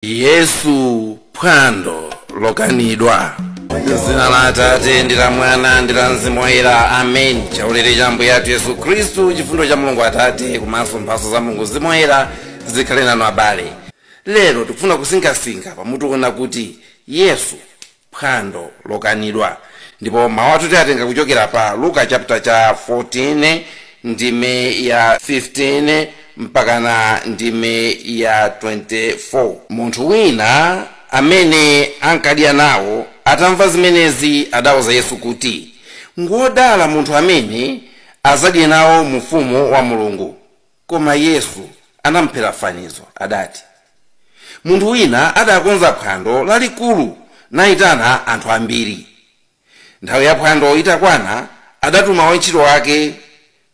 Yesu phwando lokanidwa. Zina la Atate ndi la Mwana ndi la Mzimu Woyera, amen. Chaulere cha Ambuye athu Yesu Khristu, chifundo cha Mulungu Atate komanso mphatso za Mulungu Mzimu Woyera zikhale nanu abale. Lero tikufuna kusinkhasinkha pamutu ona kuti Yesu phwando lokanidwa, ndipo mawu athu tiatenga kuchokera pa Luka chapter cha 14 ndime ya 15 mpakana ndime ya 24. Munthu wina amene ankadya nawo atamva zimenezi adawuza Yesu kuti, ngodala munthu amene azadye nawo mu ufumu wa Mulungu. Koma Yesu anamphera fanizo, adati, munthu wina adakonza phwando lalikulu nayitana anthu ambiri. Nthawi ya phwando itakwana, adatuma wantchito wake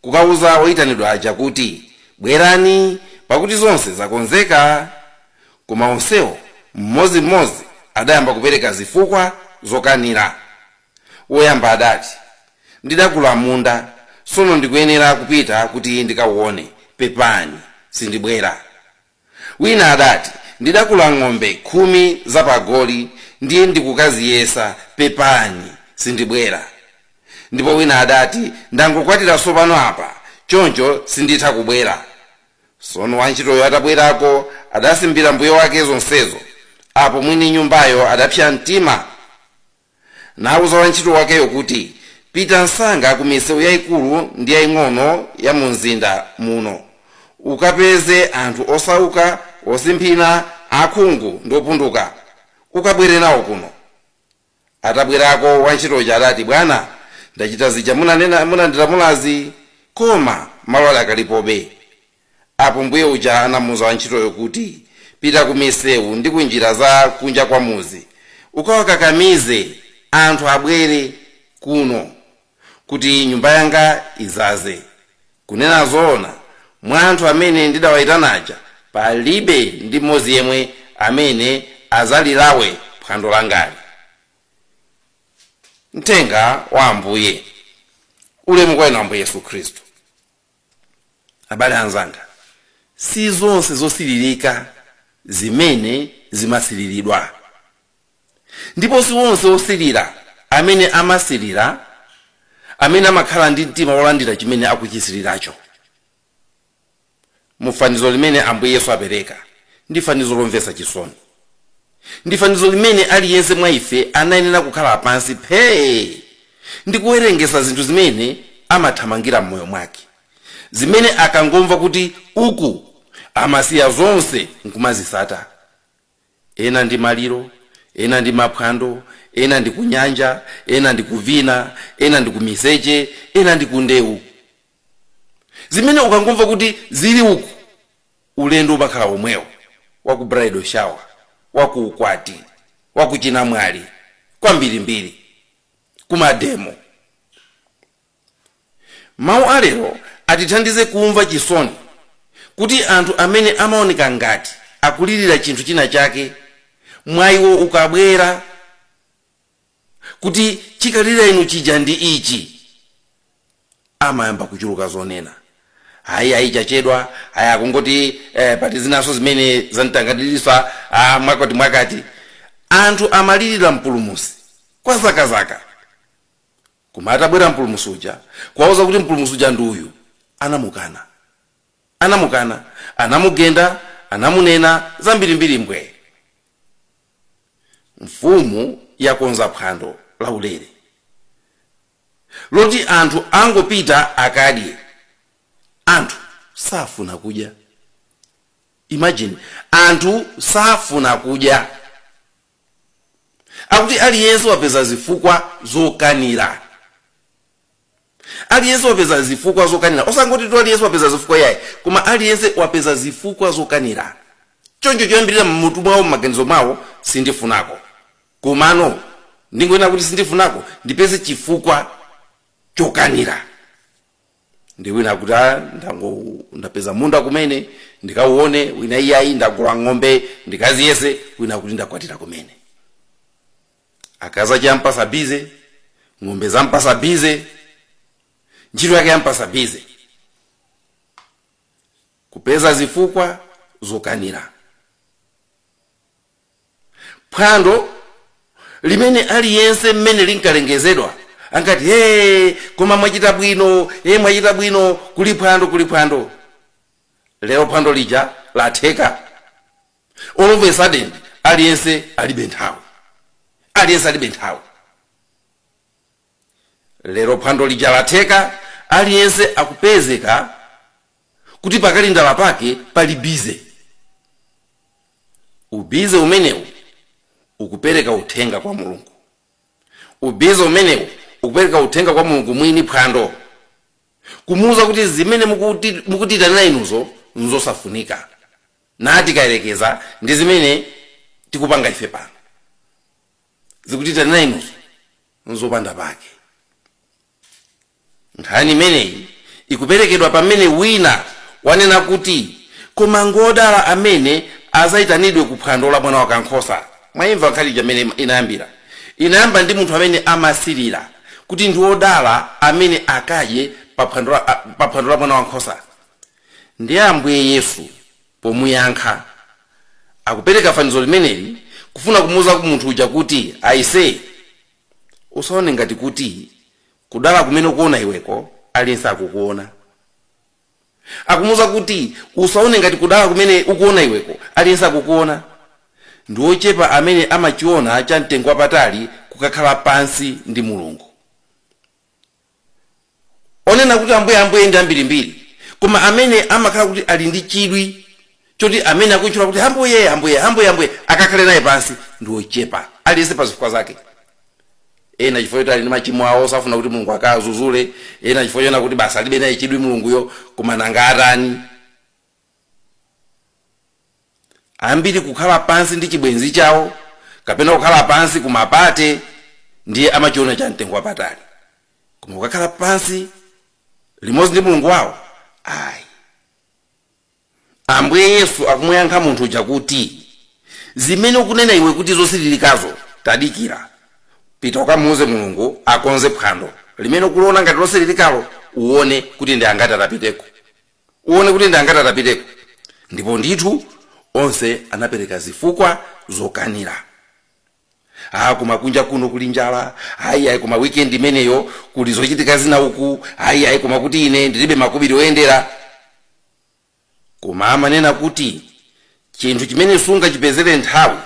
kukauza oyitanidwa aja kuti, bwerani, pakuti zonse zakonzeka. Koma onsewo mmodzimmodzi adayamba kupereka zifukwa zokanira. Woyamba adati, ndidagula munda, sono ndikuyenera kupita kuti ndikauone, pepani, sindibwera. Wina adati, ndidagula ng'ombe 10 zapagoli, ndiye ndikukaziyesa, pepani, sindibwera. Ndipo wina adati, ndangokwatira sopano apa, choncho sinditha kubwera. Sono wantchitoyo atabwerako adasimbira mbuye wake zonsezo. Apo mwini nyumbayo adapsa mtima nawuza wantchito wakeyo kuti, pita msanga ku misewu yayikulu ndi yaying'ono ya mu mzinda muno, ukapeze anthu osauka, osimphina, akhungu ndi opunduka, ukabwere nawo kuno. Atabwerako wantchitoyo adati, bwana, ndachita zija munandilamulazi, koma malo adakalipobe. Apo mbuye uja anamuuza wantchitoyo kuti, pita ku misewu ndi kunjira za kunja kwa muzi, ukawakakamize anthu abwere kuno kuti nyumba yanga izaze. Kunena zoona, mwa anthu amene ndidawayitanaja palibe ndi mmodzi yemwe amene azalilawe phwando langali. Mthenga wa Ambuye. Ulemu kwa inu Ambuye Yesu Khristu. Abale anzanga, si zonse zosililika zimene zimasiliridwa, ndipo si onse osilira amene amasilira amene amakhala ndi mtima wolandira chimene akuchisiliracho. Mu fanizo limene Ambuye Yesu apereka ndi fanizo lomvetsa chisoni, ndi fanizo limene aliyense mwa ife anayenera kukhala pansi phee ndi kuwerengesa zinthu zimene amathamangira m'moyo mwake, zimene akangomva kuti uku amasiya zonse nkumazisata. Ena ndi maliro, ena ndi maphwando, ena ndi kunyanja, ena ndi kuvina, ena ndi kumiseche, ena ndi kundewu. Zimene ukangomva kuti zili uku, ulendo umakhala omwewo waku bridal shower, waku ukwati, waku chinamwali, kwambirimbiri kumademo. Mawu alero atithandize kumva chisoni kuti anthu amene amaoneka ngati akulirira chinthu china chake, mwayiwo ukabwera kuti chikalirira inu chija ndi ichi, amayamba kuchuluka zonena. Hayi, ayi, chachedwa, hayi, akungoti pati zinaso zimene zantanganirisa, mwakati mwakati. Anthu amalirira mpulumusi kwa zakazaka, koma atabwera mpulumusi uja kuwauza kuti mpulumusi uja ndi uyu, anamukana, anamukana, anamugenda, anamunena zambirimbiri mbwe. Mfumu yakonza phwando laulere loti anthu angopita akadye. Anthu safuna kudya. Imagine, anthu safuna kudya. Akuti aliyense wapeza zifukwa zokanira, aliyense wapeza zifukwa zokanira. Osangoti tu aliyense wapeza zifukwa yayi, koma aliyense wapeza zifukwa zokanira. Choncho choyambirira mmutu mwawo, mmaganizo mwawo, sindifunako, komano ndingoyena kuti sindifunako, ndipeze chifukwa chokanira. Ndi wina kuti, ndapeza munda kumene ndikauone, wina iyayi, ndagula ng'ombe ndikaziyese, wina kuti ndakwatira kumene. Akaza champasa busy, ng'ombe zampasa busy, ntchito yake yampasa busy, kupeza zifukwa zokanira. Phwando limene aliyense mmene linkalengezedwa ankati, "Hey, koma mwachita bwino, hey, mwachita bwino, kuli phwando, kuli phwando." Lero phwando lija latheka. All of a sudden aliyense alibe nthawi, aliyense alibe nthawi. Lero phwando lija latheka, aliyense akupezeka kuti pakalindala pake pali busy. Ubusy umenewu ukupereka uthenga kwa Mulungu. Ubusy umenewu ukupereka uthenga kwa Mulungu mwini phwando, kumuwuza kuti zimene mukutiitanira inuzo nzosafunika, nati kayerekeza ndi zimene tikupanga ife pano. Zikutiitanira inuzo nzopanda pake. Nkhani imeneyi ikuperekedwa pamene wina wanena kuti, "Koma ngodala amene azayitanidwe ku phwando la Mwana Wakankhosa." Mwayimva nkhani ija amene inayambira? Inayamba ndi munthu amene amasirira kuti ndi wodala amene akadye pa phwando la Mwana Wankhosa. Ndiye Ambuye Yesu pomuyankha akupereka fanizo limeneli kufuna kumuwuza munthu uja kuti, "Aise, usaone ngati kuti kudala kumene ukuona iweko aliyense akukuona." Akumuwuza kuti, "Usaone ngati kudala kumene ukuona iweko aliyense akukuona. Ndi ochepa amene amachiona cha mtengo wapatali kukakhala pansi ndi Mulungu." Onena kuti Ambuye, Ambuye ndi ambirimbiri, koma amene amakhala kuti ali ndi chidwi choti amene akutchula kuti Ambuye, Ambuye, Ambuye, Ambuye akakhale naye pansi ndi ochepa. Aliyense pa zifukwa zake. Ena chifukwa choti ali ndi machimo awo, safuna kuti Mulungu akazuzule. Ena chifukwa chona kuti basi alibe naye chidwi Mulunguyo, koma nanga atani? Ambiri kukhala pansi ndi chibwenzi chawo kapena kukhala pansi kumapate ndiye amachiona cha mtengo wapatali, koma kukakhala pansi limodzi ndi Mulungu wawo, ayi. Ambuye Yesu akumuyankha munthu uja kuti, "Zimene ukunena iwe kuti zosiririkazo, tadikira, pita ukamuuze Mulungu akonze phwando limene ukuliona ngati losiririkalo, uone kuti ndi angati atapiteko, uone kuti ndi angati atapiteko." Ndipo ndithu onse anapereka zifukwa zokanira. "Ah, koma kunja kuno kuli njala. Ayi, ayi, koma weekend imeneyo kuli zochitika zina uku. Ayi, ayi, koma kuti ine ndilibe makobiri oyendera." Koma amanena kuti chinthu chimene sungachipezere nthawi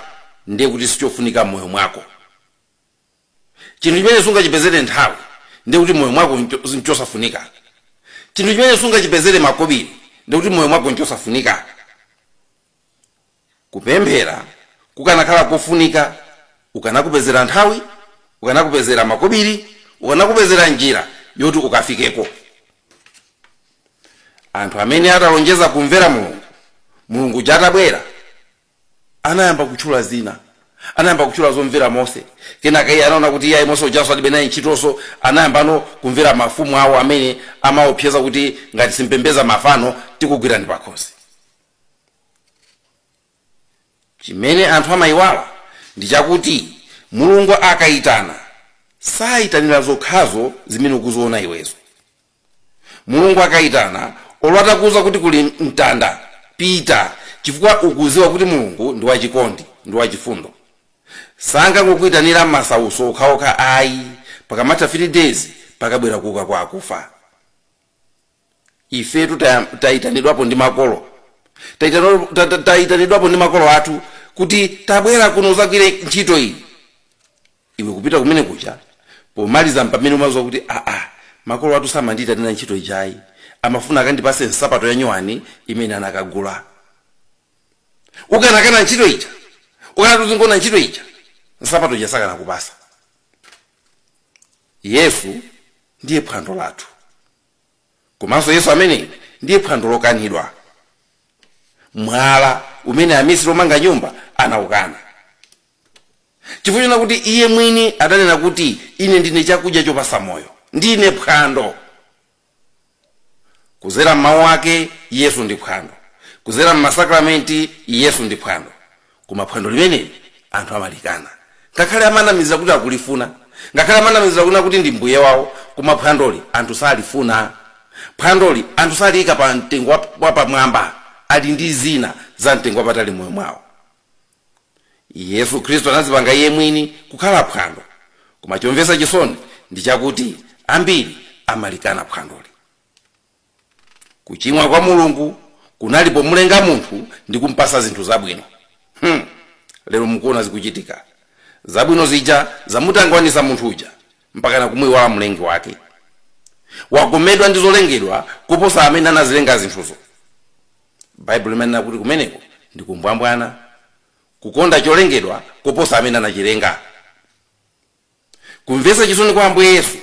ndiye kuti sichofunika m'moyo mwako. Chinthu chimene sungachipezere nthawi ndiye kuti moyo mwako nchosafunika. Chinthu chimene sungachipezere makobiri ndiye kuti moyo mwako nchosafunika. Kupemphera kukanakhala kofunika, ukanakupezera nthawi, ukanakupezera makobiri, ukanakupezera njira yoti ukafikeko. Anthu amene atalonjeza kumvera Mulungu, Mulungu atabwera anayamba kutchula zina, anayamba kutchula zomvera Mose. Kenaka iye anaona kuti iye Mose ujaso alibe naye ntchitonso, anayambano kumvera mafumu awo amene amaopseza kuti ngati simpembeza mafano tikugwirani pakhosi. Chimene anthu amayiwala ndi chakuti Mulungu akayitana sayitanira zokhazo zimene ukuziona iwezo. Mulungu akayitana, olwatakuza kuti kuli mtanda, pita, chifukwa ukuziwa kuti Mulungu ndi wachikondi, ndi wachifundo. Sangangokuyitanira masauso okhaokha ayi. Pakamatha 3 days pakabwera kuuka kwa akufa. Ifetu tayitanidwapo ndi makolo, tayitanidwapo ndi makolo athu kuti tabwera kuno uzagwire ntchito iyi. Iwe kupita kumene kuja, pomaliza pamene umaziwa kuti aa, makolo athu samandiyitanira ntchito ijayi, amafuna akandipase nsapato ya nyuwani imene anakagula. Ukanakana ntchito ija, ukanatuzingona ntchito ija, nsapato ija sakanakupasa. Yesu ndiye phwando lathu, komanso Yesu amene ndiye phwando lokanidwa, mwala umene amisiri omanga nyumba anaukana, chifukwa chona kuti iye mwini adanena kuti, "Ine ndine chakudya chopasa moyo, ndine phwando." Kuzera m'mawu ake Yesu ndi phwando, kuzera m'masakramenti Yesu ndi phwando. Koma phwando limeneli anthu amalikana, ngakhale amanamizira kuti akulifuna, ngakhale amanamizira kuna kuti ndi mbuye wawo, koma phwandoli anthu salifuna. Phwandoli anthu saliyika pa mtengo wapamwamba, ali ndi zina za mtengo wapatali moyo mwawo. Yesu Khristu anadzipanga iye mwini kukhala phwando, koma chomvetsa chisoni ndi chakuti ambiri amalikana phwandoli. Kuchimwa kwa Mulungu kunali pomulenga munthu ndi kumpasa zinthu zabwino. Lero mukuona zikuchitika. Zabwino zija zamutangwanisa munthu uja mpakana kumuiwala mlengi wake. Wagomedwa ndi zolengedwa kuposa amene anazilenga zinthuzo. Baibulo limanena kuti kumeneko ndi kumbwambwana, kukonda cholengedwa kuposa amene anachilenga. Kumvetsa chisoni kwa Ambuye Yesu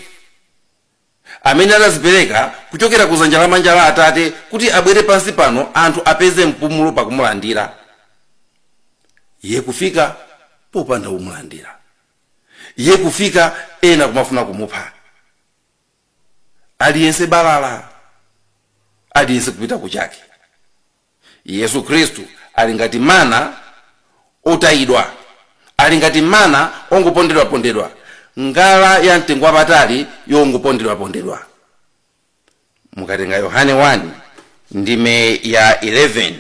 amene anazipereka kuchokera ku dzanja lamanja la Atate kuti abwere pansi pano anthu apeze mpumulo pakumulandira. Iye kufika popanda kumulandira, iye kufika ena kumafuna kumupha. Aliyense balala, aliyense kupita kuchake. Yesu Khristu ali ngati mana otayidwa, ali ngati mana ongopondedwapondedwa, ngala ya mtengo wapatali yongopondedwapondedwa. Mukatenga Yohane 1 ndime ya 11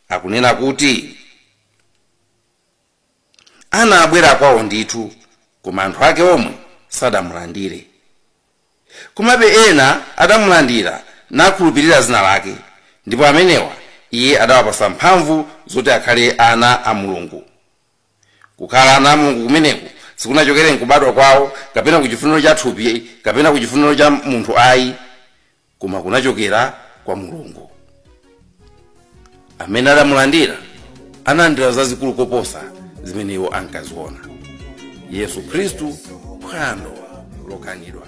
akunena kuti ana abwera kwawo ndithu, koma anthu ake omwe sadamulandire. Komabe ena adamulandira nakhulupirira zina lake, ndipo amenewa iye adawapasa mphamvu zoti akhale ana a Mulungu. Kukhala ana a Mulungu kumeneku sikunachokere nkubadwa kwawo kapena kuchifuniro cha thupi kapena kuchifuniro cha munthu ayi, koma kunachokera kwa Mulungu. Amene adamulandira analandira zazikulu koposa zimene iwo ankaziona. Yesu Khristu, phwando lokanidwa.